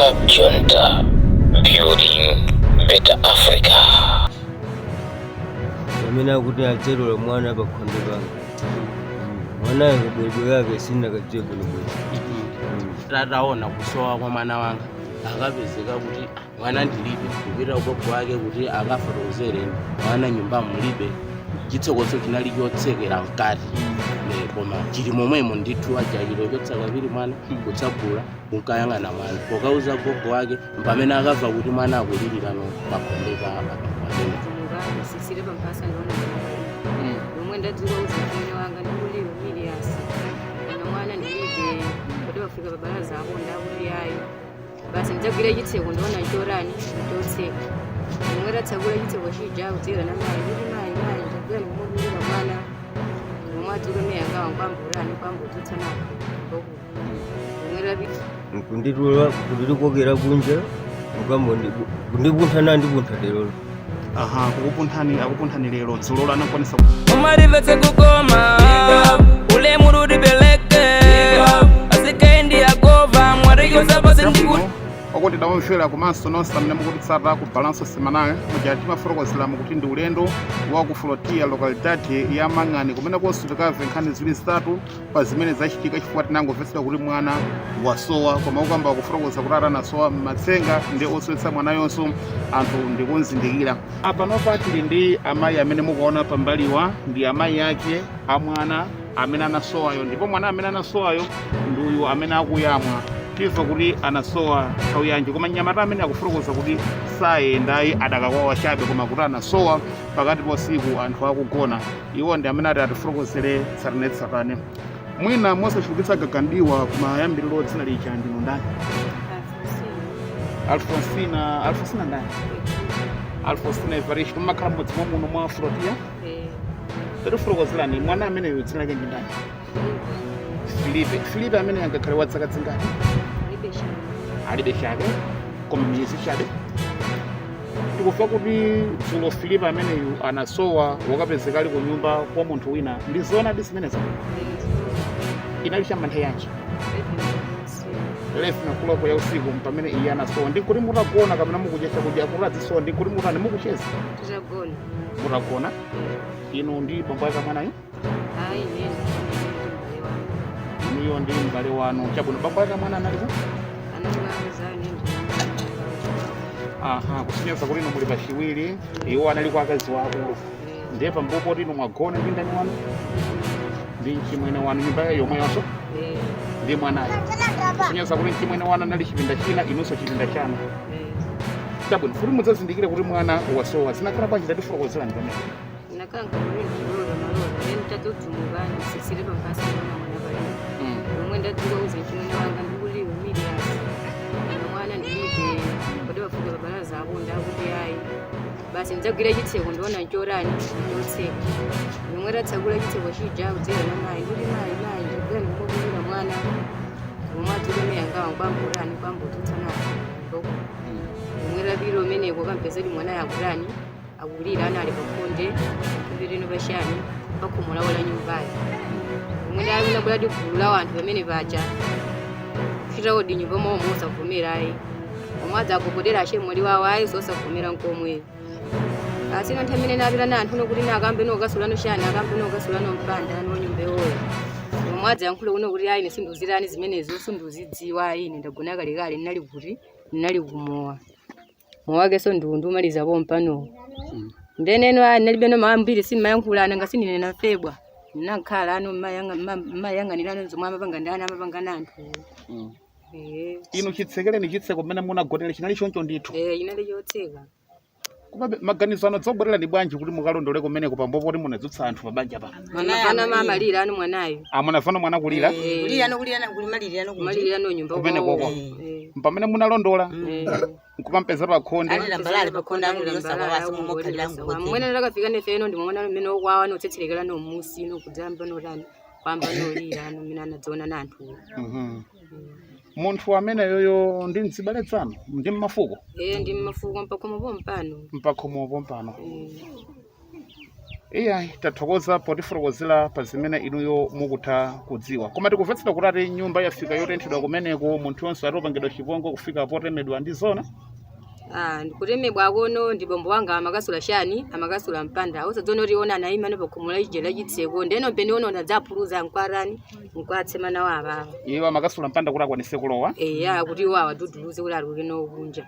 Club Junta, building better Africa. Pamene akuti adzatola mwana pakhonde panga, mwanayo kabwerebwere yake sindinakadziwe bwinobwino. Tataona kusowa kwa mwana wanga, akapezeka kuti mwana ndilibe, kupita ugogo wake kuti akafotokozere mwana nyumba mulibe, chitsekoso chinali chotsekera mkati. Koma chili momwemo ndithu, ajachito chotseka pili mwana kutsagula kunkayang'ana mwana, pokauza gogo wake pamene akamva kuti mwana akulilirano pakhonde pa abambo amene. Sisire pamphasa ndiona lomwe ndadzuka uza mchimwene wanga ndikuliwe miliyasi ina mwana ndilibe, kuti wafika pabalaza apo ndakuti ayi basi ndidzagwira chitseko, ndiona chorani chotseka. Lomwe tatsakula chitseko chija kudzera na mayi kuti mayi, mayi, ndagwira ndikumudulira mwana. Lomwe adzuka miyanga wankwambulani kwambudzutsa napo lomwe rapita. Kunditula kunditikokera kunja, kundipuntha nandipuntha lerolo. Aha, kukupunthani, akupunthani lero, dzulo anakwanisa? Umarivetse kukoma ulemu rudibeleke asikendi yakova mwariyosapasi ndiku. Okondedwa omvera komanso nonse amene mukutitsata ku Balanço Semanal, muja timafotokozeramu kuti ndi ulendo wa ku Frotiya, localidade ya Mang'ani, kumene konso tikamve nkhani ziwiri zitatu pa zimene zachitika, chifukwa tinangomvetsera kuti mwana wasowa, koma ukamba kufotokoza kuti atanasowa mmatsenga ndi osowetsa mwanayonso anthu ndikunzindikira. Apanopa tili ndi amayi amene mukuona pambaliwa, ndi amayi ake a mwana amene anasowayo, ndipo mwana amene anasowayo ndi uyu amene akuyamwa. Timva kuti anasowa nthawi yanji, koma mnyamata amene akufotokoza kuti sayendayi, adakakwawa chabe, koma kuti anasowa pakati pa usiku anthu akugona. Iwo ndi amene ati atifotokozere tsatanetsatane. Mwina mosachulukitsa gagandiwa, kumayambiriro dzina lija ndinu ndani? Alfonsina. Alfonsina ndani? Alfonsina Evaristo. Mmakhala mmodzi mwa muno mwa Frotiya? Tatifotokozerani, mwana ameneyo dzina lake ndi ndani? Filipe. Filipe amene angakhale wa zaka zingati? Alibe chake, koma miyezi chabe. Tikufa kuti dzulo Filipe ameneyu anasowa, wakapezeka ali ku nyumba kwa munthu wina. Ndi zoona ndi zimenezo? Inali cham'mantha yanji? 11 o'clock ya usiku pamene iye anasowa. Ndi kuti mutagona kapena mukudya chakudya kuti azisowa? Ndi kuti mutani, mukucheza? Titagona. Mutagona inu ndi bambo ake mwanayo? Ayi, ine ndi mbale wanga. Inuyo ndi m'bale wanu, chabwino. Bambo ake mwana analiko? Anamwazayo nende. Aha, kusonyeza kuti inu muli pachiwiri, iwo anali kwa akazi wakulu. Ndiye pambuyo poti inu mwagona ndi ndani wanu? Ndi mchimwene wanu, nyumba yomweyonso ndi mwanayo, kusonyeza kuti mchimwene wanu anali chipinda china, inunso chipinda chanu. Chabwino, kuti mudzazindikire kuti mwana wasowa zinakhala bwanji? Tatifotokozerani pamene. Nakanga muri ndilora malora then tatodzumuka ndisisire pamphasa ndiona mwana palibe. Lomwe ndadzuka uza mchimwene wanga ndikuliwe miliyasi ina mwana ndilibe, kuti wafika pabalaza apo ndakuti ayi basi ndidzagwira chitseko, ndiona chorani chotseka. Lomwe tatsakula chitseko chija kudzera na mayi kuti mayi, mayi, ndagwira ndikumudulira mwana. Lomwe adzuka miyanga wankwambulani kwambudzutsa napo lomwe rapiro umeneko kampezadi mwana yakutani, akulira, anali pakhonde mphepeteno pachani pakhomo lawo la nyumbayo. Lomwe ndayamina kuladi gulu la anthu pamene paja kuchita odi nyumba mwawo mosavomera ayi, omwe adzagogodera achemwali wawo ayi, zosavomera nkomwe. Asino nthawi imene napita na anthu nokuti nakambe nokasulano chani, akambe nokasulano mpanda ano nyumba yoyo, omwe adzayankhule kuno kuti ayi, ine sinduzirani zimenezo, sinduzidziwa ayi, ine ndagona kalekale, ndinali kuti ndinali kumowa, mowa wake so ndiumaliza pompano. Ndeneno ayi, ndinalibe maambiri, simmayankhulana ngasi ndine febwa, ndinakhala ano mmayang'anirano zomwe amapanga ndani, amapanga na anthu. Inu chitsekereni chitseko mmene munagonera chinali choncho ndithu? Eh, chinali chotseka. Komabe maganizo ano dzobwerera ndi bwanji kuti mukalondole kumeneko pambuyo poti munadzutsa anthu pabanja pano? Mwana mamalira anu mwanayo. Amunafana mwana kulira? Kulira nokulira kulimalirira nokuti. Malira no nyumba Kumene kwawo. koko. Pamene munalondola nkumampeza pakhonde? Ali lambalale pakhonde, angulira mokhalira ngukodze. Mwene lakafika nefeno ndi mwana mmene okwawa notsetserekera no musi nokudzamba notani kwamba nolira ano mmene anadziona na anthu. Munthu amene yoyo ndi mdzibale dzanu, ndi mmafuko? Eh, ndi mmafuko, mpakhomo pompano. Mpakhomo pompano. Iya, tathokoza potifotokozera pa zimene inuyo mukutha kudziwa. Koma tikumvetsera kuti ati nyumba yafika yotenthedwa kumeneko, munthu yonse atopangidwa chipongwe kufika potemedwa, ndi zona? Ah, ndikutemebwa kono ndi bombo wanga amakasula shani, amakasula mpanda usadziona kuti ona anayima pakhomo ije la chitseko, ndeno mpene ono ndadzaphuluza nkwarani nkwatsemana wa apapa. Iwo amakasula mpanda kuti akwanise kulowa? Eya, kuti iwo awaduduluze kuti atuluke nokunja.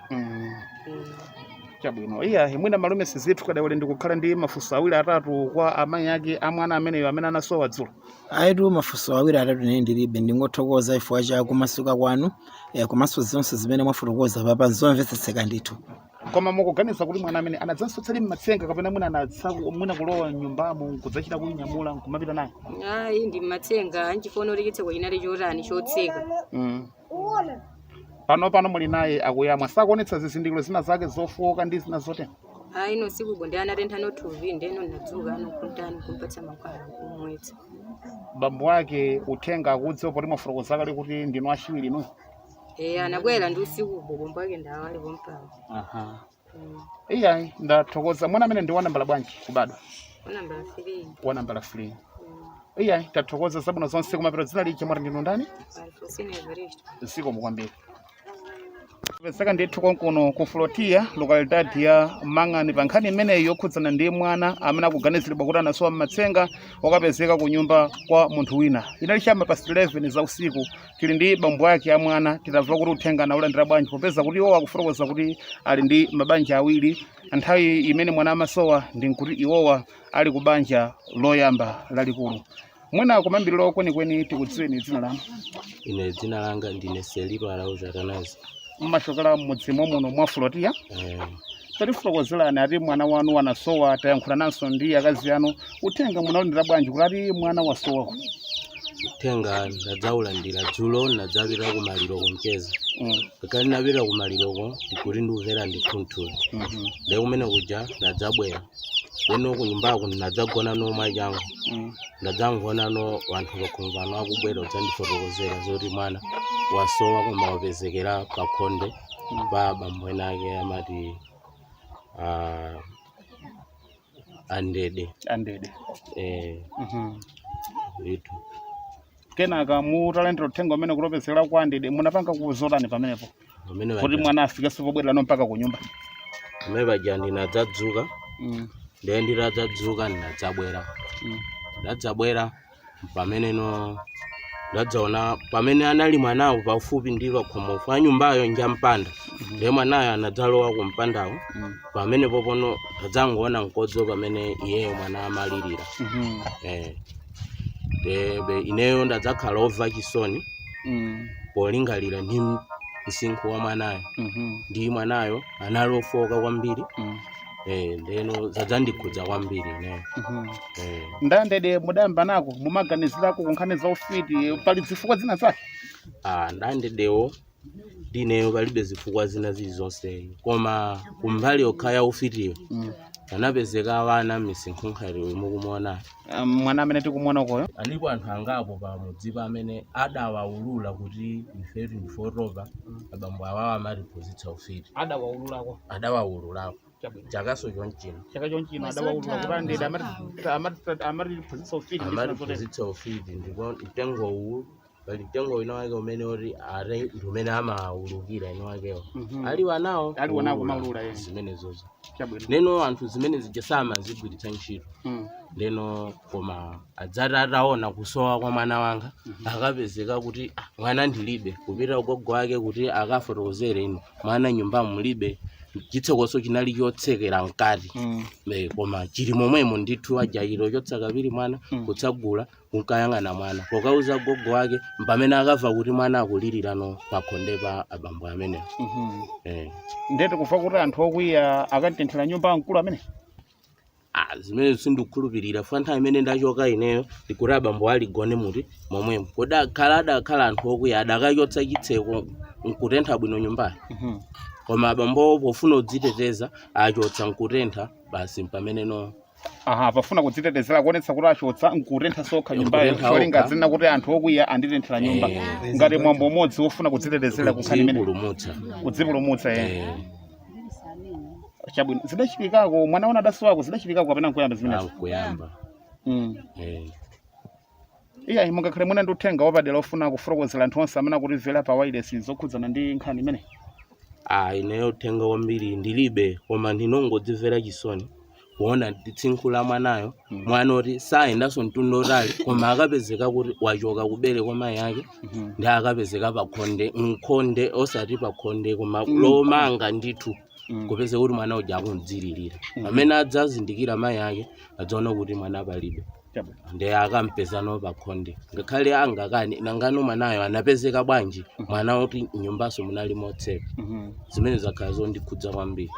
Chabwino. Iya, mwina malume sizithu kadawale ndikukhala ndi mafunso awiri atatu kwa amayi ake amwana ameneyo amene anasowa dzulo. Ayitu, mafunso awiri atatu ine ndilibe, ndingothokoza chifukwa cha kumasuka kwanu, komanso zonse zimene mwafotokoza papa nzomvetsetseka ndithu. Koma mukuganiza kuti mwana amene anadzansotseri mmatsenga kapena mwina anatsa mwina kulowa mnyumbamo kudzachita kuyinyamula nkumapita naye? Ayi, ndi mmatsenga, nchifuna kuti chitseko chinali chotani, chotseka. Pano muli naye akuyamwa, sakuonetsa zizindikiro zina zake zofowoka ndi zina zotero? Ayi, no sikubo ndi anatentha nothupi, ndeno ndadzuka anokuntani kumpatsa mankhwala kumwetsa. Bambo ake uthenga akudziwa poti mwafotokoza kale kuti ndinu achiwiri inuyo? Eya, anabwera ndi usikubo, bombo ake ndawo ali pompano. Aha. Iyayi, ndathokoza. Mwana amene ndi wanambala bwanji kubadwa? Wanambala 3. Wanambala 3. Iyayi, tathokoza, zabwino zonse. Kumapita dzina lija mwati ndinu ndani? Alfosina Evaristo. Zikomo kwambiri. Peseka ndithu konkuno ku Flotia, localidad ya Mang'ani, pa nkhani imeneyi yokhudzana ndi mwana amene akuganiziridwa kuti anasowa mmatsenga wakapezeka ku nyumba kwa munthu wina. Inali chama past 11 za usiku. Tili ndi bambo ake a mwana, titamva kuti uthenga anaulandira bwanji, popeza kuti iwowa akufotokoza kuti ali ndi mabanja awiri. Nthawi imene mwana amasowa ndi nkuti iwowa ali ku banja loyamba lalikulu. Mwina kumayambiriro kwenikweni tikudziweni dzina lanu. Ine dzina langa ndine Selito Araujo Atanazi. Mmachokera m'mudzimo muno mwa Flotia? Eh. Tatifotokozerani, ati mwana wanu anasowa, tayankhula nanso ndi akazi anu. Uthenga munalandira bwanji kuti ati mwana wasowa? Uthenga ndadzaulandira dzulo, ndadzapita kumaliro kumcheza. Kakali ndapita kumaliroko ndikuti ndikumvera ndithunthuli. Ndiye kumene kuja ndadzabwera leno kunyumbako, ndinadzagona nomwe changu. Ndadzangona no wanthu pakhomo pano akubwera kudzandifotokozera zoti mwana wasowa, koma wapezekera pakhonde pa bambo ena ake amati andede. Andede. Eh. Ndithu. Kenaka mutalandira uthenga umene kutopezekera kwa andede, munapanga kuzotani pamenepo pamene kuti mwana afikenso pobwerera no mpaka ku nyumba? Pamene paja ndinadzadzuka. Ndiye nditadzadzuka ndinadzabwera. Ndadzabwera pameneno ndadzaona pamene anali mwanawo pafupi ndi pakhomo pa nyumbayo njampanda. Ndiye mwanayo anadzalowa ku mpandawo. Pamene popono ndadzangoona mkodzo pamene iyeyo mwana amalirira. Ndebe ineyo ndadzakhala obva chisoni polingalira ndi msinkhu wa mwanayo. Ndi mwanayo anali ofoka kwambiri. Ndeno zadzandikhudza kwambiri ineyo. Ndandede mudayamba nako mumaganizirako ku nkhani za ufiti, pali zifukwa zina zake? Ah, ndandedewo ndineyo palibe zifukwa zina zilizonse, koma kumbali yokha ya ufitiyo anapezeka wana misinkhu nkhati mukumuona. Mwana amene tikumuona ukoyo? Alipo anthu angapo pamudzipa amene adawaulula kuti ifetu ndife otopa, abambo awawa amatiphunzitsa ufiti. Adawaululako? Adawaululako. Chabwino. Chakaso chonchino. Chaka chonchino adawaulula kuti andede amatiphunzitsa ufiti ndi zina zotero. Amatiphunzitsa ufiti, ndipo mtengo uwu, pali mtengo wina wake umene oti ate ndi umene amaulukira ino wakewo. Ali wanawo. Ali wanawo kumaulula, eh. Zimenezozo. Chabwino. Neno anthu zimene zija samazigwiritsa ntchito. Ndeno koma adzati ataona kusowa kwa mwana wanga akapezeka kuti ah, mwana ndilibe, kupita ugogo wake kuti akafotokozere ino mwana nyumba mulibe, chitsekoso chinali chotsekera mkati. Koma chili momwemo ndithu, ajayiro chotsa kapiri mwana kutsagula kunkayang'ana mwana pokauza gogo wake pamene akamva kuti mwana akulilirano pakhonde pa abambo amenewo. Ndete kufa kuti anthu okwiya akatenthera nyumba mkulu amene? Ah, zimene sindikukhulupirira fa nthawi imene ndachoka ineyo ndikuti abambo aligone muti momwemo, kodi akhala adakhala anthu okwiya adakachotsa chitseko nkutentha bwino nyumbayo? Koma abambo pofuna kudziteteza achotsa nkutentha basi pameneno. Aha, pafuna kudzitetezera kuonetsa kuti achotsa nkutentha sokha nyumbayo. Nkutentha cholinga okha. zina kuti anthu okwiya anditenthera nyumba. Ngati mwambo umodzi wofuna kudzitetezera kunkhani imene. Kudzipulumutsa. Kudzipulumutsa, eh. Chabwino, zidachitikako mwana wanu adasowako, zidachitikako kapena nkuyamba zimenezo? Ankuyamba. Iya, mungakhale mwina ndi uthenga wapadera ofuna kufotokozera anthu onse amene akutimvera pa wireless zokhudzana ndi nkhani imene? Ah, ineyo uthenga wambiri ndilibe, koma ndinongodzimvera chisoni kuona tsinkhu la mwanayo, mwana oti sayendanso mtunda utali, koma akapezeka kuti wachoka kubere kwa mayi ake, ndi akapezeka pakhonde, mkhonde, osati pakhonde koma lomanga ndithu, kupeza kuti mwana uja akundzilirira. Pamene adzazindikira mayi ake, adzaona kuti mwana palibe. Chabwino. Ndi akampezano pakhonde, ngakhale angakani nangano mwanayo anapezeka bwanji, mwana oti nyumbaso munali motseka. Zimene zakhala zondikhudza kwambiri.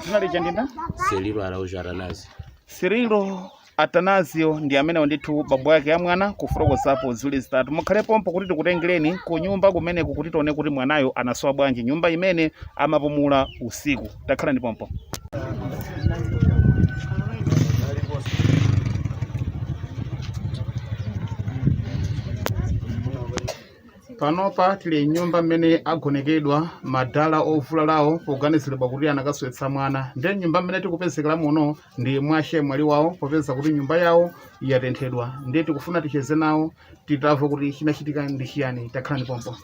Dzina lija ndinda? Seliro Araujo Atanazi. Cirilo Atanasio ndi amene ndithu bambo yake ya mwana, kufotokozapo ziwiri zitatu. Mukhale pompo kuti tikutengereni ku nyumba kumeneku kuti tione kuti mwanayo anasowa bwanji, nyumba imene amapumula usiku. Takhala ndi pompo. Panopa tili nyumba mmene agonekedwa madala ovulalawo poganiziridwa kuti anakasowetsa mwana. Ndiye nyumba mmene tikupezekera muno ndi mwashe mwali wawo, popeza kuti nyumba yawo yatenthedwa. Ndiye tikufuna ticheze nawo, titamva kuti chinachitika ndi chiyani. Takhala ndi pompo.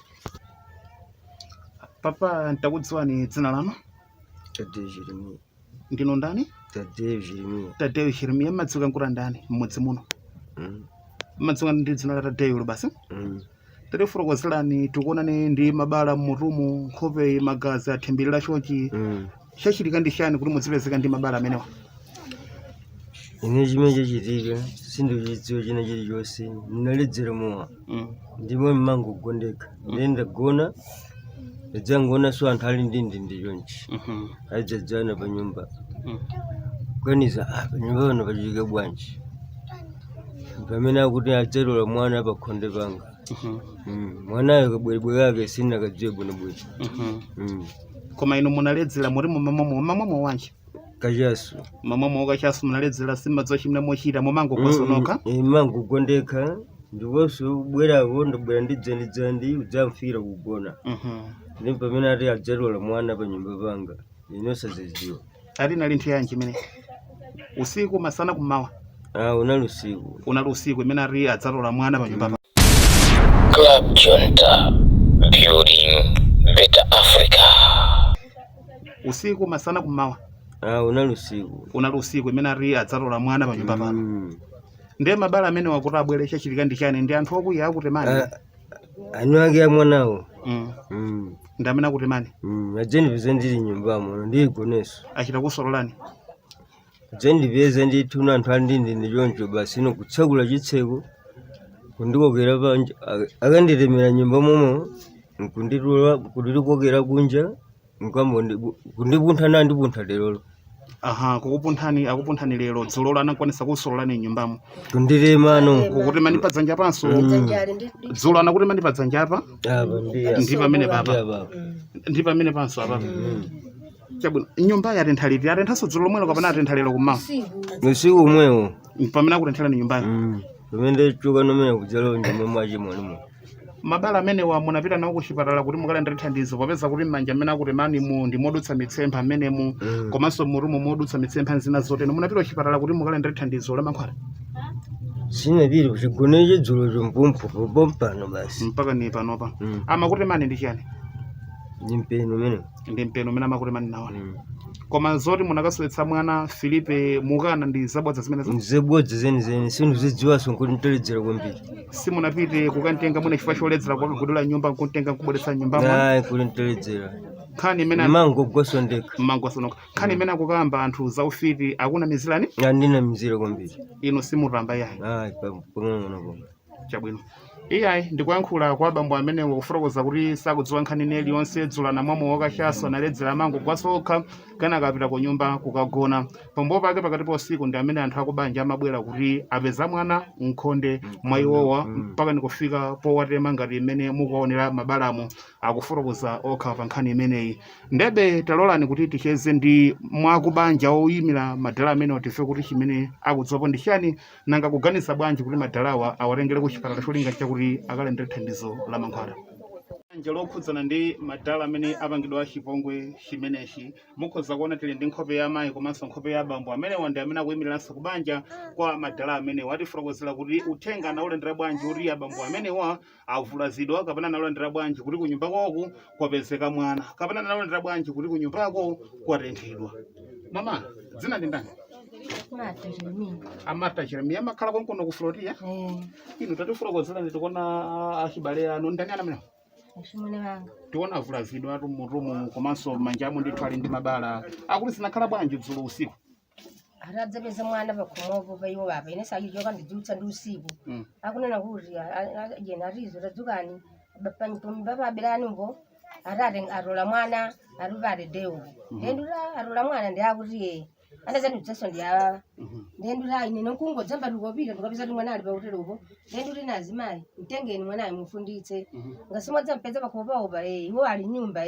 Papa, ntakudziwani dzina lanu? Tadeo Jeremiya. Ndino ndani? Tadeo Jeremiya. Tadeo Jeremiya. Mmadziwika nkuti ndani mmudzi muno? Mmadziwika ndi dzina la Tadeo basi? Mm. Tatifotokozerani, tikuonani ndi mabala mmutumu, nkhope magazi athimbirira chonchi. Chachitika ndi chani kuti mudzipezeka ndi mabala amenewa? Ine chimene chachitika sindikuchidziwa china chilichonse. Ndinaledzera mowa, ndipo mmangogondeka. Ndiye ndagona, ndadzangoonanso anthu ali ndi ndindi chonchi, adzadzana pa nyumba. Kuganiza, ah, pa nyumba pano pachitika bwanji? Pamene akuti adzatola mwana pakhonde panga. Mwanayo kabwerebwere kake sindinakadziwe bwinobwino. Koma inu munaledzera, muri mumamwa wanji? Kachasu. Mamwamo kachasu. Munaledzera, simmadziwa chimene mochita, mumangogosonoka? Mangogondeka, ndiponso kubwerako ndabwera ndi dzandidzandi kudzamfira kugona. Ndi pamene ati adzatola mwana pa nyumba panga, ine osazidziwa. Ati nali nthawi yanji imene? Usiku, masana, kummawa? Ah, unali usiku. Unali usiku imene ati adzatola mwana pa nyumba. Club Junta, building better Africa. Usiku, masana, kummawa? Ah, unali usiku. Unali usiku imene ati adzatola mwana pa nyumba pano? Mm. Ndiye mabala amene wakuti abwere, chachitika ndi chani? Ndi anthu okwiya akutemani? Ah, anu ake ya mwanawo. Ndi amene akutemani? Mm. Adzandipeza ndili nyumbamo, ndiligonenso. Achita kusololani? Adzandipeza ndithu na anthu ali ndi ndindi choncho basi, ino kutsekula chitseko, kundikokera panja, akanditemera nyumba momwe, nkunditula, kundikokera kunja, nkambo kundipuntha, nandipuntha lerolo. Aha, kukupunthani, akupunthani lero. Dzulolo anakwanisa kusololani nyumbamo? Kunditemano. Kukutemani pa dzanja panso? Dzulo anakutemani pa dzanja apa? Apa ndiya. Ndi pamene papa? Apa. Ndi pamene panso apa? Chabwino, nyumba yatentha liti? Atenthanso dzulo lomwelo kapena atentha lero kummawa? Usiku umwewo. Pamene akutentherani nyumbayo? Pamene ndachoka nomene kudzalowa nyumba mwache mwalimo. Mabala amenewa munapita nawo kuchipatala kuti mukalandire thandizo, popeza kuti m'manja amene akutemani mu ndi modutsa mitsempha amenemu, komanso mutumu modutsa mitsempha, nzina zotero? Munapita kuchipatala kuti mukalandire thandizo la mankhwala? Sinapita kuchigonecho dzulo chompompho pompano basi. Mpaka ni panopa? Mm. Amakutemani ndi chiyani? Ndi mpeni umene. Ndi mpeni umene amakutemani nawo? Koma zoti munakasowetsa mwana Filipe mukana, ndi zabodza zimenezo? Nzabodza zenizeni, sindizidziwaso nkuti ndaledzera kwambiri. Simunapite kukantenga mwina chifukwa choledzera, kwakagudula nyumba nkuntenga nkubweretsa nyumbamo? Ayi, kuti ndaledzera. Nkhani imene Mangogwaso ndekha. Mmangosonoka. Nkhani imene akukamba anthu zaufiti, akunamizirani? Andinamizira kwambiri. Inu simutamba yayi? Ayi, pang'ono pomwe. Chabwino. Iyayi, ndikuyankhula kwa abambo amenewo kufotokoza kuti sakudziwa nkhani ine iliyonse. Dzulo anamwamo wakachaso, analedzera, amangogwaso okha, kenaka apita ku nyumba kukagona. Pambuyo pake, pakati pa usiku, ndi amene anthu akubanja amabwera kuti apeza mwana mkhonde mwa iwowa, mpaka ndikufika powatema ngati imene mukuwaonera mabalamo. Akufotokoza okha pa nkhani imeneyi. Ndebe talolani kuti ticheze ndi mwakubanja oyimira madala amene, tife kuti chimene akudziwapo ndi chani, nanga kuganiza bwanji kuti madalawa awatengere ku chipatala cholinga chakuti akalandire thandizo la mankhwala. Banja lokhudzana ndi madala amene apangidwa chipongwe chimenechi, mukhoza kuona tili ndi nkhope ya amayi komanso nkhope ya abambo amenewa ndi amene akuyimiranso kubanja kwa madala amenewa. Atifotokozera kuti uthenga anaulandira bwanji kuti abambo amenewa avulazidwa, kapena analandira bwanji kuti kunyumba kwawoku kwapezeka mwana, kapena analandira bwanji kuti kunyumbako kwatenthedwa. Mama, dzina ndi ndani? Marta Jeremiah. A Marta Jeremiah amakhala konkuno ku Flotia. Eh, Inu tatifotokozerani, tikuona achibale anu ndani ana amenewa? Achimwene wanga. Tiona avulazidwa atu mmutumu komanso m'manjamu ndithu ali ndi mabala akuti zinakhala bwanji dzulo usiku? Atadzapeza mwana pakhomopo pa iwo apa, ine sachichoka ndidzutsa ndi usiku. Akunena kuti jena atizo tadzukani panyumba paberanipo atate atola mwana atupate dewo. Ndiye atola mwana ndi akuti ye andazandidzaso ndi awawa. Ndiye ndura ine nokungodzamba ndikopita ndikapeza kuti mwana ali pauteropo. Ndiye nduti nazimayi mtengeni mwanayo mufunditse. Ngasimwadzampeza pakhomo pawo pa iwo ali nyumba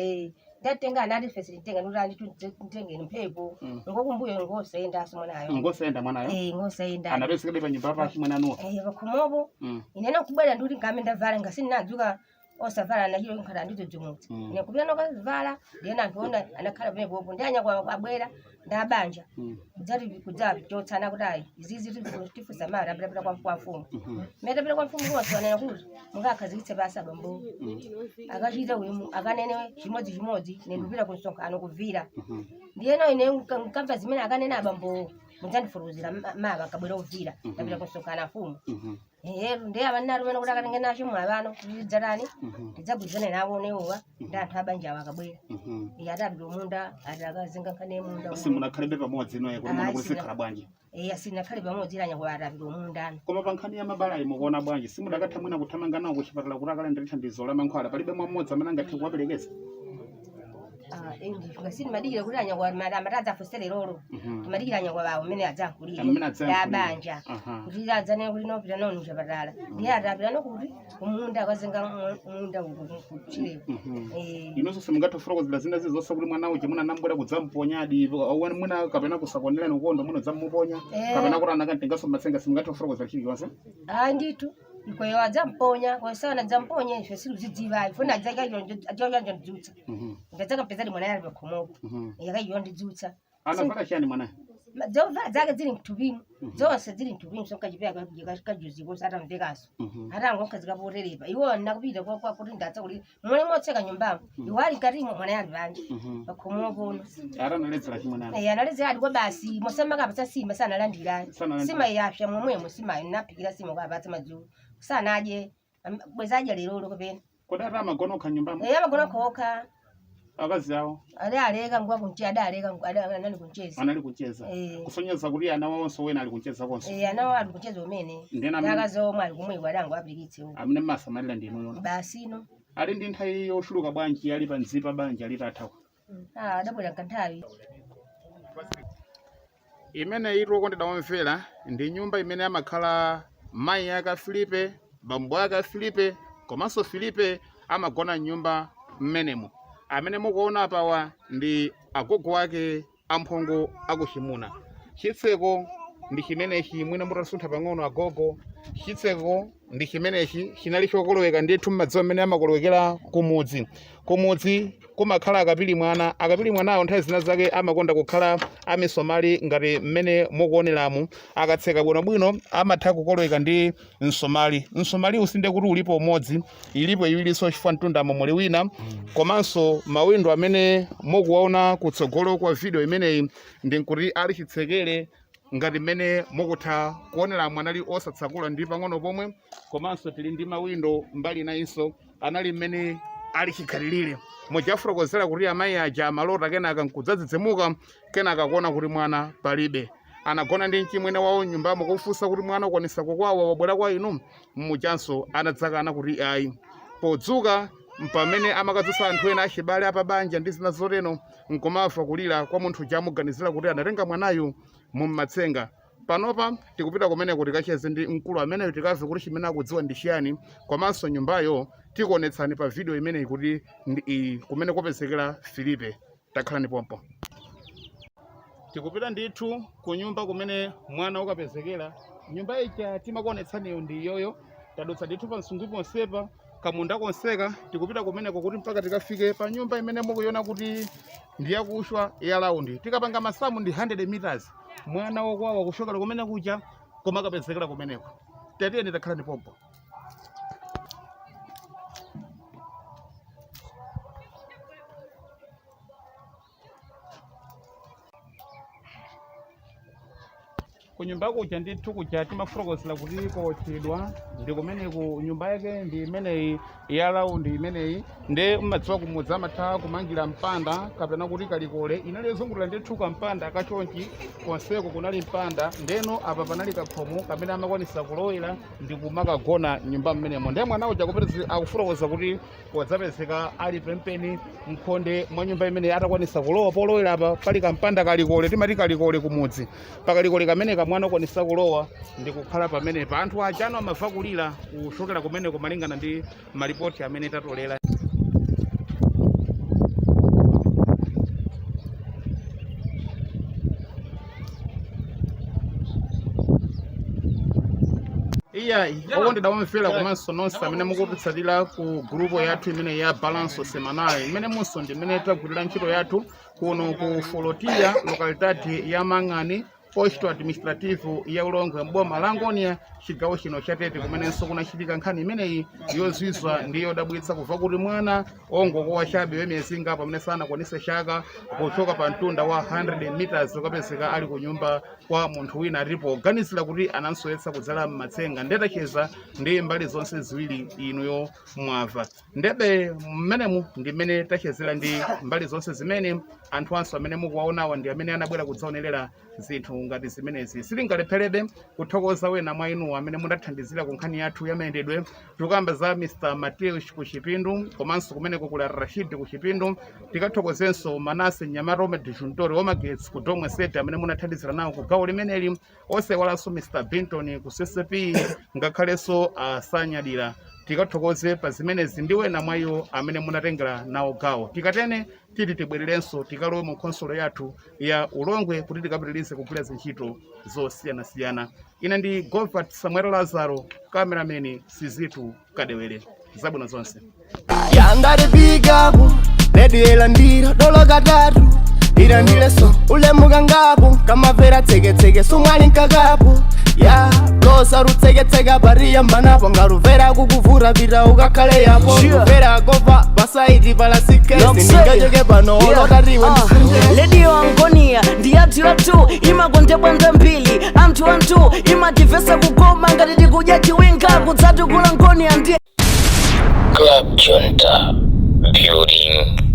ndatenga anati fesi nditenga ndura nditu nditengeni mphepo. Ngokumbuyo ngosayendaso mwanayo. Ngosayenda mwanayo? Eh, ngosayenda. Anapezekabe pa nyumba pa achimwene anuwa? Eh, pakhomopo. Ine nokubwera ndikuti ngame ndavala ngasi ndinadzuka osavala nachiro nkhala ndidzodzimutsa. Ine kupita nokavala ndiye anthu ona anakhala pamenepopo ndi anyakwa abwera ndabanja. Kudzati kudzachotsana kuti ayi izizi tifusa mali apitapita kwa mfumu. Mene tapita kwa mfumu konse wanena kuti mungakhazikitse pasi abambo akachita uyu akanene chimodzi chimodzi ine ndikupita ku msonkhano kuvira. Ndiyeno ine nkamva zimene akanena abambo mudzandifotokozera mawa akabwera kuvira ndapita ku msonkhano afumu. Eheru ndiye avanaro vano kuti akatenge nacho mwavano tidzatani tidzagwirizane nawo newowa ndi anthu abanja awo akabwera. Iye atapita munda ati akazinga nkhani munda. Simunakhalebe pamodzi inoye kuti muona Ayi, kuti zikhala bwanji? Iye sinakhale pamodzi ilanya kwa atapita mundano. Koma pa nkhani ya mabala mukuona bwanji, simudakatha mwina kuthamanga nawo kuchipatala kuti akalandire thandizo la mankhwala? Palibe mwamodzi amene angathe kuwaperekeza? Ngasi madikira kuti anyakwa amatadza afusere lolo. Timadikira anyakwa wawo mmene adzankulire. Amene adzayankhulire. Abanja. Kuti adzanene kuti nopita nonu kuchipatala ndiye atapita nokuti kumunda akazenga munda kuchileko. Inonso simungathe kufotokozera zina zizonse kuti mwana uja mwina anambwera kudzamuponyadi mwina kapena kusakonerani ukondo mwina udzamuponya kapena kuti anakantenganso matsenga, simungathe kufotokozera chilichonse? Ayi ndithu ikweyo adzamponya kwesana adzamponya ife siluzidziva ifuna adzakaiyo ndidzutsa. Ndadzakampezadi mwana yali pakhomopo. Yakaiyo ndidzutsa. Anavala chiyani mwanayo? Zovala zake zili mthupimu zonse zili mthupimu sonkachipea kajuziko satamvekaso. Atango nkazikapoterepa iwo nakupita kuti ndatsa kuti mune motseka nyumbamo iwo ali mkatimo mwana yali panja pakhomopono. Atanaledzera chimwenano? Eh, analedzera adi kwa basi mosamakapatsa sima sanalandira. Sanalandira. Sima yapsha momwemo sima naphikira sima kwapatsa madzulo sanadye bwezadya lerolo kapena. Kodi ati amagona okha nyumbamo? Eh, amagona kokha. Akazi awo? Adaleka nguwa kunche adaleka anali kuncheza. Anali kucheza? Eh. Kusonyeza kuti ana wawonso wena ali kucheza konso? Eh, ana ali kucheza umene. Ndena amene- Akazi omwe ali kumwiko adango apirikitse uko. Amene mmasamalira ndinuyo? Basi no. Ali ndi nthawi yochuluka bwanji ali pa nzipa banja litathawa? Ah, adabwera nkanthawi. Imene itu okondedwa omvera ndi nyumba imene amakhala mayi ake a Filipe, bambo ake a Filipe, komanso Filipe amagona mnyumba mmenemo. Amene mukuona apawa ndi agogo ake amphongo akuchimuna. Chitseko ndi chimenechi, mwina mutasuntha pang'ono agogo. Chitseko ndi chimenechi, chinali chokoloweka ndithu mmadziwa mmene amakolowekera kumudzi. Kumudzi kumakhala akapili mwana. Akapili mwanawo nthawi zina zake amakonda kukhala amisomali ngati mmene mukuoneramu. Akatseka bwinobwino amatha kukoloweka ndi msomali. Msomali usinde kuti ulipo umodzi, ilipo iwirinso chifukwa mtundamo muli wina. Komanso mawindo amene mukuwaona kutsogolo kwa video imeneyi ndi nkuti ali chitsekere ngati mmene mukutha kuonera anali osatsakula ndi pang'ono pomwe. Komanso tili ndi mawindo mbali inayinso anali mmene ali chikhalirire. Mujafotokozera kuti amayi aja amalota kenaka nkudzadzidzimuka kenaka kuona kuti mwana palibe. Anagona ndi mchimwene wawo nyumbamo kufunsa kuti mwana ukwanisa kukwawa wabwera kwa inu mmujanso anadzakana kuti ayi. Podzuka mpamene amakadzutsa anthu ena achibale apabanja ndi zina zotero nkumamva kulira kwa munthu jamuganizira kuti anatenga mwanayu mummatsenga. Panopa tikupita kumeneko tikacheze ndi mkulu ameneyo tikamve kuti chimene akudziwa ndi chiyani. Komanso nyumbayo tikuonetsani pa video imeneyi kuti ndi iyi kumene kwapezekera Filipe. Takhalani pompo. Tikupita ndithu ku nyumba kumene mwana ukapezekera. Nyumba ija timakuonetsaniyo ndi iyoyo. Tadutsa ndithu pa msungwi ponsepa. Kamunda konseka tikupita kumeneko kuti mpaka tikafike pa nyumba imene mukuiona kuti ndi yakushwa ya round. Tikapanga masamu ndi 100 meters, mwana wokwawa kushokera kumene kuja koma akapezekera kumeneko. Tatiyeni, takhala ndi pompo. Kunyumba kuja ndithu kuja timafotokozera kuti kotchedwa ndi kumeneku. Nyumba yake ndi imeneyi ya round imeneyi. Nde mmadziwa kumudzi amatha kumangira mpanda kapena kuti kalikole. Inali yozungulira ndithu, kampanda kachonchi, konseko kunali mpanda. Ndeno apa panali kakhomo kamene amakwanisa kulowera ndi kumakagona nyumba mmenemo. Nde mwana uja akufotokoza kuti wadzapezeka ali pempeni mkhonde mwa nyumba imene atakwanisa kulowa polowera. Apa pali kampanda kalikole, timati kalikole kumudzi. Pakalikole kamene kamwana ukwanisa kulowa ndi kukhala pamenepa. Anthu ajano amava kulira kuchokera kumeneko malingana ndi malipoti amene tatolera. Iyayi, okondedwa omvera komanso nonse amene mukutitsatira ku group yathu imene ya Balanço Semanal, imene munso ndi imene tagwirira ntchito yathu kuno ku Folotiya, localidade ya Mang'ani, posto administrativo ya Ulongwe, mboma la Ngonia, chigawo chino cha Tete, kumenenso kunachitika nkhani imeneyi yozizwa ndi yodabwitsa, kubva kuti mwana ongokowa chabe wemiyezi ingapo amene sanakwanise chaka kuchoka pa mtunda wa 100 meters ukapezeka ali ku nyumba kwa munthu wina, alipo kuganizira kuti anamsowetsa kudzala mmatsenga. Ndetacheza ndi mbali zonse ziwiri, inuyo mwamva. Ndebe mmenemu ndi mmene tachezera ndi mbali zonse zimene anthu anso amene mukuwaonawa ndi amene anabwera kudzaonerera zinthu ngati zimenezi. Sitingalepherebe kuthokoza wena mwa inu amene munathandizira ku nkhani yathu ya mayendedwe. Tikukamba za Mr Mateus ku Chipindu, komanso kumeneko kuli Rashid ku Chipindu. Tikathokozenso Manase Mnyamata woma disjuntori wamagetsi ku Domwe Sete amene munathandizira nawo ku gawo limeneli, osewalanso Mr Binton ku CCP, ngakhalenso asanyadira. Tikathokoze pa zimenezi ndi wena mwa iwo amene munatengera nawo gawo. Tikatene titi tibwererenso tikalowe mu khonsolo yathu ya Ulongwe kuti tikapitirize kugwira zintchito zosiyanasiyana. Ine ndi Govert Samuel Lazaro, cameraman Sizitu Kadewere. Zabwino zonse. Yangati big up redio ilandira dolo katatu ilandileso ulemuka ngapo kamavera tseketseke sumwali nkakapo ya losa rutseketseka pariya mbanapo ngaruvera kukuvura pita ukakhale yapo. Ruvera gova pasaiti pala sikesi ndingachoke pano olotatiwe ndisunje. Lediyo Angonia ndi yathu yathu, imakondebwa mbili anthu anthu, imativesa kugoma ngati tikudya chiwinga kudzatukula Ngonia ndi Club Junta, building